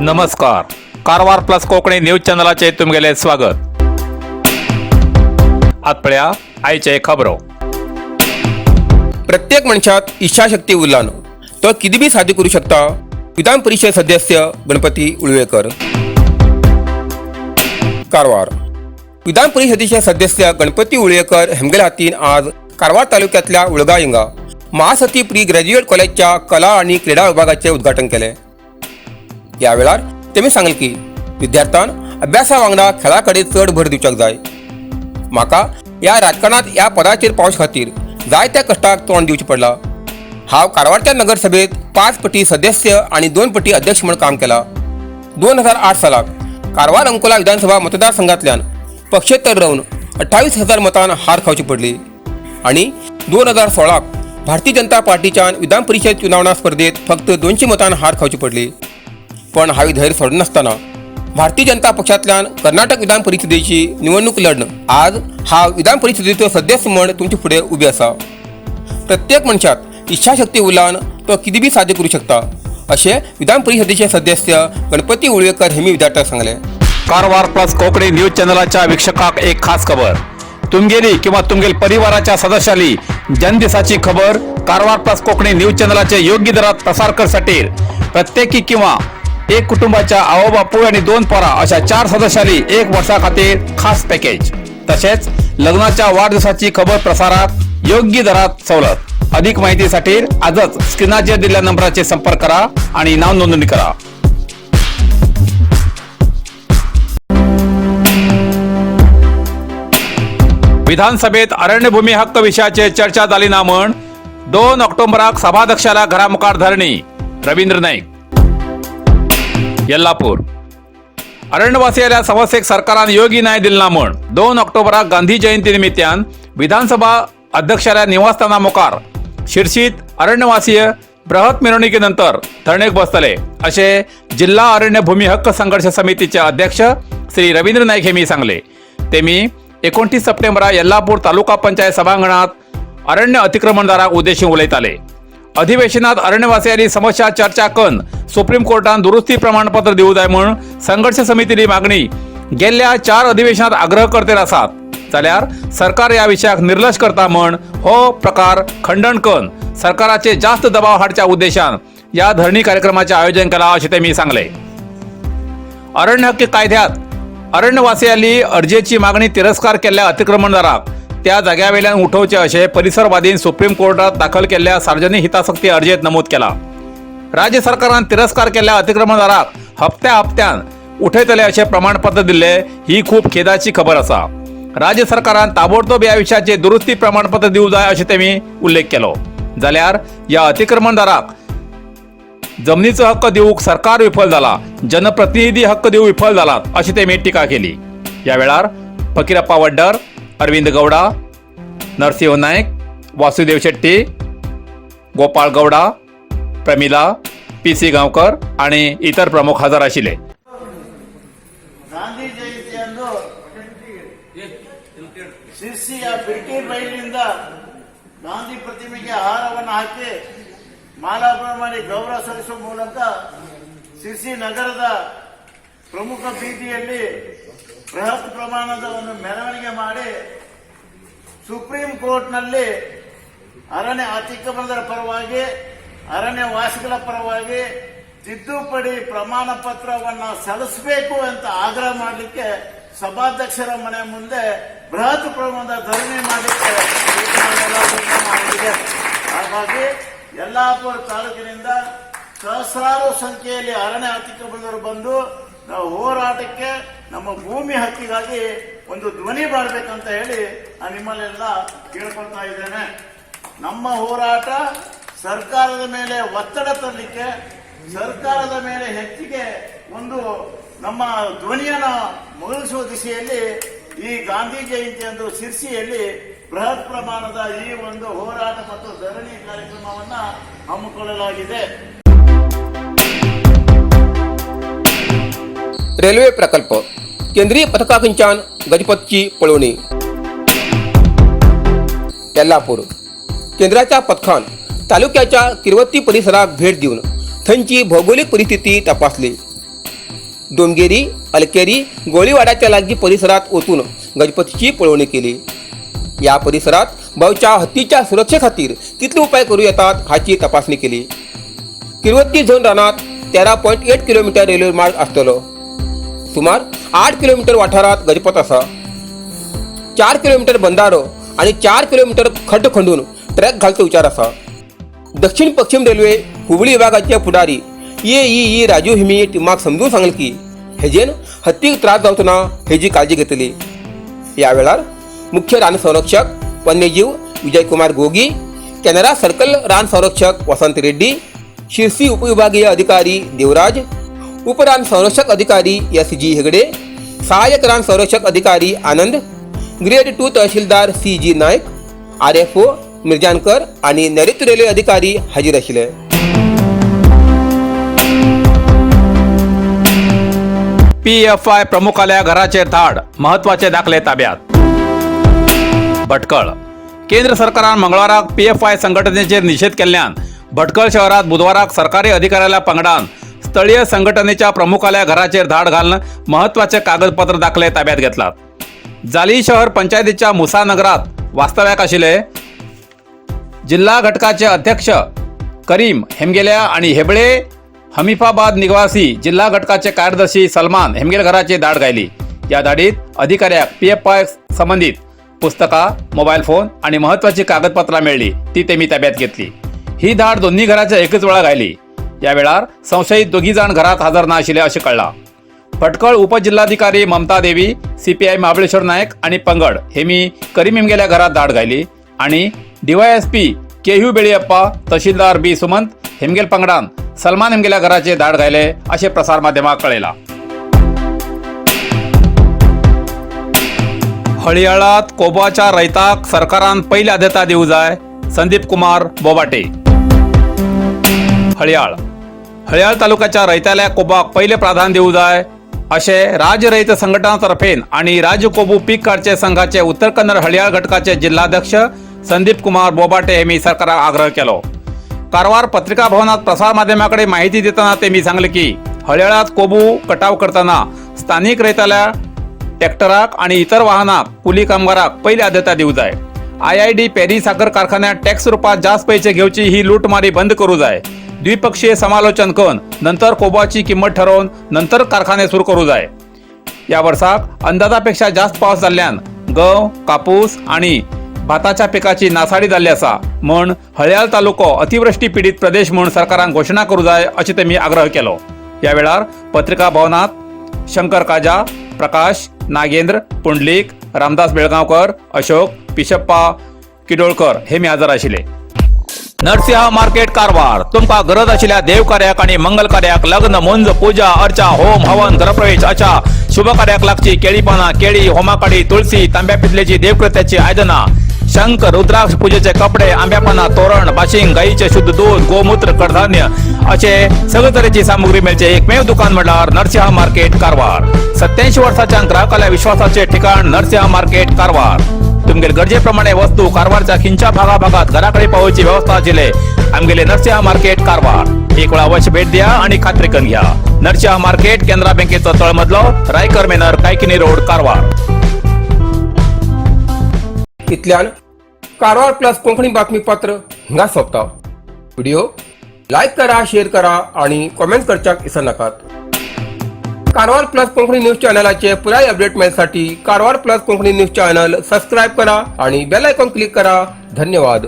नमस्कार, Karwar plus Konkani news चॅनलाचे तुमगेले स्वागत. आत पळया आयचे खबरो. प्रत्येक मनशात इच्छाशक्ती उरला न्हू, तो कितें बी साध्य करूं शकता. विधान परिशद सदस्य गणपती उळवेकर. कारवार विधान परिशदेचे सदस्य गणपती उळवेकर हेमगेल्या हातीन आज कारवार तालुक्यातल्या उळगा हिंगा महासती प्री ग्रॅज्युएट कॉलेजच्या कला आणि क्रीडा विभागाचे उद्घाटन केले. या वेळार तेमी सांगले की विद्यार्थ्यान अभ्यासा वांगडा खेळा कडेन चड भर दिवपाक जाय. म्हाका ह्या राजकारणात ह्या पदाचेर पावचे खातीर जायत्या कश्टाक तोंड दिवचें पडलां. हांव कारवारच्या नगरसभेत 5 पटी सदस्य आणि 2 पटी अध्यक्ष म्हूण काम केलां. 2008 सालाक कारवार अंकोला विधानसभा मतदारसंघातल्यान पक्षेतर रावन 28,000 मतान हार खावची पडली आणि 2016क भारतीय जनता पार्टीच्यान विधान परिषद चुनावणा स्पर्धेत फक्त 200 मतान हार खावची पडली. पण हांवें धैर्य सोडनासतना भारतीय जनता पक्षांतल्यान कर्नाटक विधान परिषदेची निवडणूक लढण आज हांव विधान परिषदेचो सदस्य म्हण तुमचे फुडें उबे आसा. प्रत्येक मनशात इच्छाशक्ती उरल्यान तो कितें बी साध्य करूं शकता, अशें विधान परिषदेचे सदस्य गणपती उळवेकर हेमी विद्यार्थ्यांक सांगलें. कारवार प्लस कोंकणी न्यूज चॅनलाच्या वीक्षकाक एक खास खबर. तुमगेली किंवा तुमगेल परिवाराच्या सदस्याली जन्मदिसाची खबर कारवार प्लस कोंकणी न्यूज चॅनलाचे योग्य दरात प्रसार करसाठी प्रत्येकी किंवा एक कुटुंबाच्या आवो बापूय आणि 2 पोरा अशा 4 सदस्याली एक वर्षा खातीर खास पॅकेज. तसेच लग्नाच्या वाढदिवसाची खबर प्रसारात योग्य दरात सवलत. अधिक माहितीसाठी आजच स्क्रीनाचेर दिलेल्या नंबराचे संपर्क करा आणि नाव नोंदणी करा. विधानसभेत अरण्यभूमी हक्क विषयाचेर चर्चा जाली ना म्हण 2 ऑक्टोबराक सभाध्यक्षाला घरामुखार धरणी. रवींद्र नाईक. येल्लापूर अरण्यवासियाल्या समस्येक सरकारान योग्य न्याय दिला ना म्हण 2 ऑक्टोबराक गांधी जयंती निमित्तान विधानसभा अध्यक्षाल्या निवासस्थाना मुखार शिर्शीत अरण्यवासीय बृहत मिरवणुकीनंतर धरणेक बसतले, असे जिल्हा अरण्य भूमी हक्क संघर्ष समितीचे अध्यक्ष श्री रवींद्र नाईक हेमी सांगले. ते मी 29 सप्टेंबरा येल्लापूर तालुका पंचायत सभांगणात अरण्य अतिक्रमणदाराक उद्देशून उलयताले. अधिवेशनात अरण्यवासियांनी समस्या चर्चा कन सुप्रीम कोर्टान दुरुस्ती प्रमाणपत्र दिवू जाय म्हूण संघर्ष समितीली मागणी गेल्ल्या 4 अधिवेशनात आग्रह करतेर आसात, जाल्यार सरकार ह्या विशयाक निर्लक्ष करता म्हण हो प्रकार खंडण कन सरकाराचे जास्त दबाव हाडच्या उद्देशान ह्या धरणी कार्यक्रमाचे आयोजन केला, अशें तेमी सांगले. अरण्य हक्क कायद्यात अरण्यवासियांनी अर्जेची मागणी तिरस्कार केल्ल्या अतिक्रमणदाराक त्या जाग्यावेल्यान उठोवचे, अशें परिसरवादीन सुप्रीम कोर्टात दाखल केल्ल्या सार्वजनिक हितासक्ती अर्जेत नमूद केला. राज्य सरकारान तिरस्कार केल्ल्या अतिक्रमणदाराक हप्त्या हप्त्यान उठयतले अशें प्रमाणपत्र दिल्ले ही खूब खेदाची खबर आसा. राज्य सरकारान ताबडतोब ह्या विशयाचे दुरुस्ती प्रमाणपत्र दिवं जाय, अशें तेमी उल्लेख केलो. जाल्यार ह्या अतिक्रमणदाराक जमनीचो हक्क दिवंक सरकार विफल जाला, जनप्रतिनिधी हक्क दिवंक विफल जालात, अशी तेमी टिका केली. ह्या वेळार फकीरप्पा वड्डर, अरविंद गौडा, नरसिंह नाईक, वासुदेव शेट्टी, गोपाळ गौडा, प्रमिला, पी सी गांवकर आणि इतर प्रमुख हजर आशिल्ले. ಗಾಂಧಿ ಜಯಂತಿಯಂದು ಸಿರ್ಸಿಯ ಬಿಟಿ ಬೈಲಿನಿಂದ ಗಾಂಧಿ ಪ್ರತಿಮೆಗೆ ಹಾರವನ್ನು ಹಾಕಿ ಮಾಲಾರ್ಪಣೆ ಮಾಡಿ ಗೌರವ ಸಲ್ಲಿಸುವ ಮೂಲಕ ಸಿರ್ಸಿ ನಗರದ ಪ್ರಮುಖ ಬೀದಿಯಲ್ಲಿ ಬೃಹತ್ ಪ್ರಮಾಣದ ಒಂದು ಮೆರವಣಿಗೆ ಮಾಡಿ ಸುಪ್ರೀಂ ಕೋರ್ಟ್ನಲ್ಲಿ ಅರಣ್ಯ ಅತಿಕ್ರಮಣದ ಪರವಾಗಿ, ಅರಣ್ಯ ವಾಸಿಗಳ ಪರವಾಗಿ ತಿದ್ದುಪಡಿ ಪ್ರಮಾಣ ಪತ್ರವನ್ನ ಸಲ್ಲಿಸಬೇಕು ಅಂತ ಆಗ್ರಹ ಮಾಡಲಿಕ್ಕೆ ಸಭಾಧ್ಯಕ್ಷರ ಮನೆ ಮುಂದೆ ಬೃಹತ್ ಪ್ರಮಾಣದ ಧರಣಿ ಮಾಡಲಿಕ್ಕೆ ತೀರ್ಮಾನ ಮಾಡಿದೆ. ಹಾಗಾಗಿ ಯಲ್ಲಾಪುರ ತಾಲೂಕಿನಿಂದ ಸಹಸ್ರಾರು ಸಂಖ್ಯೆಯಲ್ಲಿ ಅರಣ್ಯ ಅತಿಕ್ರಮಣದವರು ಬಂದು ನಾವು ಹೋರಾಟಕ್ಕೆ, ನಮ್ಮ ಭೂಮಿ ಹಕ್ಕಿಗಾಗಿ ಒಂದು ಧ್ವನಿ ಮಾಡಬೇಕಂತ ಹೇಳಿ ನಾನು ನಿಮ್ಮಲ್ಲೆಲ್ಲ ಕೇಳ್ಕೊಳ್ತಾ ಇದ್ದೇನೆ. ನಮ್ಮ ಹೋರಾಟ ಸರ್ಕಾರದ ಮೇಲೆ ಒತ್ತಡ ತರಲಿಕ್ಕೆ, ಸರ್ಕಾರದ ಮೇಲೆ ಹೆಚ್ಚಿಗೆ ಒಂದು ನಮ್ಮ ಧ್ವನಿಯನ್ನು ಮೊಳಗಿಸುವ ದಿಶೆಯಲ್ಲಿ ಈ ಗಾಂಧಿ ಜಯಂತಿಯಂದು ಸಿರ್ಸಿಯಲ್ಲಿ ಬೃಹತ್ ಪ್ರಮಾಣದ ಈ ಒಂದು ಹೋರಾಟ ಮತ್ತು ಧರಣಿ ಕಾರ್ಯಕ್ರಮವನ್ನ ಹಮ್ಮಿಕೊಳ್ಳಲಾಗಿದೆ. रेल्वे प्रकल्प केंद्रीय पथकाकडच्यान गजपतची पळोवणी. येल्लापूर केंद्राच्या पथकान तालुक्याच्या किरवत्ती परिसराक भेट दिवन थंयची भौगोलिक परिस्थिती तपासली. डोमगेरी, अलकेरी, गोळीवाड्याच्या लागीं परिसरात वचून गणपतीची पळोवणी केली. या परिसरात भोवच्या हत्तीच्या सुरक्षे खातीर कितले उपाय करूं येतात हाची तपासणी केली. किरवत्ती झोन रानात 13.8 किलोमीटर रेल्वे मार्ग आसतलो. सुमार 8 किलोमीटर वाठारात गजपत आसा. 4 किलोमीटर बंधारो आनी 4 किलोमीटर खड्ड खंडून ट्रॅक घालचो विचार आसा. दक्षिण पश्चिम रेल्वे हुबळी विभागाचे फुडारी ए ई ई राजू हिमी टिमाक समजून सांगले की हेजेन हत्तीक त्रास जावचो ना हेजी काळजी घेतली. या वेळार मुख्य रान संरक्षक वन्यजीव विजयकुमार गोगी, कॅनरा सर्कल रान संरक्षक वसंत रेड्डी, शिरसी उपविभागीय अधिकारी देवराज, उपरान संरक्षक अधिकारी एस जी हेगडे, सहाय्यक रान संरक्षक अधिकारी आनंद, ग्रेड 2 तहसीलदार सी जी नायक, आरएफओ मिर्जानकर आणि नैऋत्य रेल्वे अधिकारी हाजीर आशिल्ले. पीएफआय प्रमुखाल्या घराचेर धाड, म्हत्वाचे दाखले ताब्यात. भटकळ. केंद्र सरकारान मंगळवाराक पीएफआय संघटनेचेर निशेध केल्ल्यान भटकळ शहरात बुधवाराक सरकारी अधिकाऱ्याल्या पंगडान स्थळीय संघटनेच्या प्रमुखाल्या घराचेर धाड घालून म्हत्वाचे कागदपत्र दाखले ताब्यात घेतलात. जाली शहर पंचायतीच्या मुसानगरात वास्तव्याक आशिल्ले जिल्हा घटकाचे अध्यक्ष करीम हेमगेल्या आणि हेबळे हमीफाबाद निवासी जिल्हा घटकाचे कार्यदर्शी सलमान हेमगेल घराची धाड घायली. या धाडीत अधिकाऱ्याक पीएफआय संबंधित पुस्तका, मोबाईल फोन आणि महत्वाची कागदपत्रां मेळ्ळी, ती तेमी ताब्यात घेतली. ही धाड दोन्ही घराच्या एकच वेळा घायली. या वेळार संशयित दोघी जाण घरात हजर ना आशिल्ले अशें कळ्ळां. भटकळ उपजिल्हाधिकारी ममता देवी, सीपीआय महाबळेश्वर नायक आणि पंगड हेमी करीम हेमगेल्या घरात धाड घायली आणि डीवायएसपी के you Beliyappa, तहसीलदार बी सुमंत हेमगेल पंगडान सलमान हेमगेल्या घराचे धाड घायले असे प्रसार माध्यमाक कळयला. हळियाळात कोबाच्या रयताक सरकारान पयली आद्यता दिवं जाय, संदीप कुमार बोबाटे. हळयाळ. हळयाळ तालुक्याच्या रयताल्या कोबाक पयलें प्राधान्य दिवं जाय अशें राज्य रयत संघटना तर्फेन आणि राज्य कोबू पीक काडचे संघाचे उत्तर कन्नड हळयाळ घटकाचे जिल्हाध्यक्ष संदीप कुमार बोबाटे यांनी सरकाराक आग्रह केलो. कारवार पत्रिका भवनात प्रसार माध्यमाकडे माहिती देताना त्यांनी सांगले की हळयाळात कोबू कटाव करताना स्थानिक रयताल्या ट्रॅक्टराक आणि इतर वाहनाक, कुली कामगाराक पयली आद्यता दिवं जाय. आयआयडी पेरी साखर कारखान्यात टॅक्स रुपात जास्त पैसे घेवची ही लूटमारी बंद करू जाय. द्विपक्षीय समालोचन करून नंतर कोबाची किंमत ठरवून नंतर कारखाने सुरू करू जाय. या वर्साक अंदाजापेक्षा जास्त पावस जाल्ल्यान गंव, कापूस आणि भाताच्या पिकाची नासाडी जाल्ली आसा, म्हण हळयाळ तालुको अतिवृष्टी पीडित प्रदेश म्हूण सरकारान घोशणा करू जाय अशें तेमी आग्रह केलो. या वेळार पत्रिका भवनात शंकर काजा, प्रकाश, नागेंद्र, पुंडलीक, रामदास बेळगांवकर, अशोक पिशप्पा किडोळकर हे मी हजर आशिल्ले. नरसिंह मार्केट कारवार. तुमकां गरज आशिल्ल्या देवकार्याक आणि मंगल कार्याक, लग्न, मुंज, पूजा अर्चा, होम हवन, घरप्रवेश अशा शुभ कार्याक लागची केळी पानां, केळी, होमाकाडी, तुळसी, तांब्या पितलेची देवकृत्याची आयदनां, शंख, रुद्राक्ष, पूजेचे कपडे, आंब्या पानां, तोरण, बाशिंग, गाईचे शुद्ध दूध, गोमूत्र, कडधान्य असे सगळे तरेची सामुग्री मेळचे एकमेव दुकान म्हणल्यार नरसिंह मार्केट कारवार. 87 वर्साच्या ग्राहकाल्या विश्वासाचे ठिकाण नरसिंह मार्केट कारवार. तुमगेले गरजेप्रमाणे वस्तू कारवारच्या खिंच्या भागाभागात घराकडे पावोवची व्यवस्था आशिल्ले आमगेले नरसिंह मार्केट कारवार. एक वेळा अवश्य भेट द्या आणि खात्री करून घ्या. नरसिंह मार्केट, केनरा बँकेचो तळमजलो, रायकर मेनर, कायकिनी रोड, कारवार. इतल्यान कारवार प्लस कोंकणी बातमीपत्र हिंगा सोंपता. व्हिडिओ लायक करा, शेअर करा आणि कॉमेंट करच्याक विसरनाकात. कारवार प्लस कोंकणी न्यूज चॅनलाचे पुराय update मेळसाठी Karwar plus Konkani news channel subscribe करा आणि बेल आयकॉन क्लिक करा. धन्यवाद.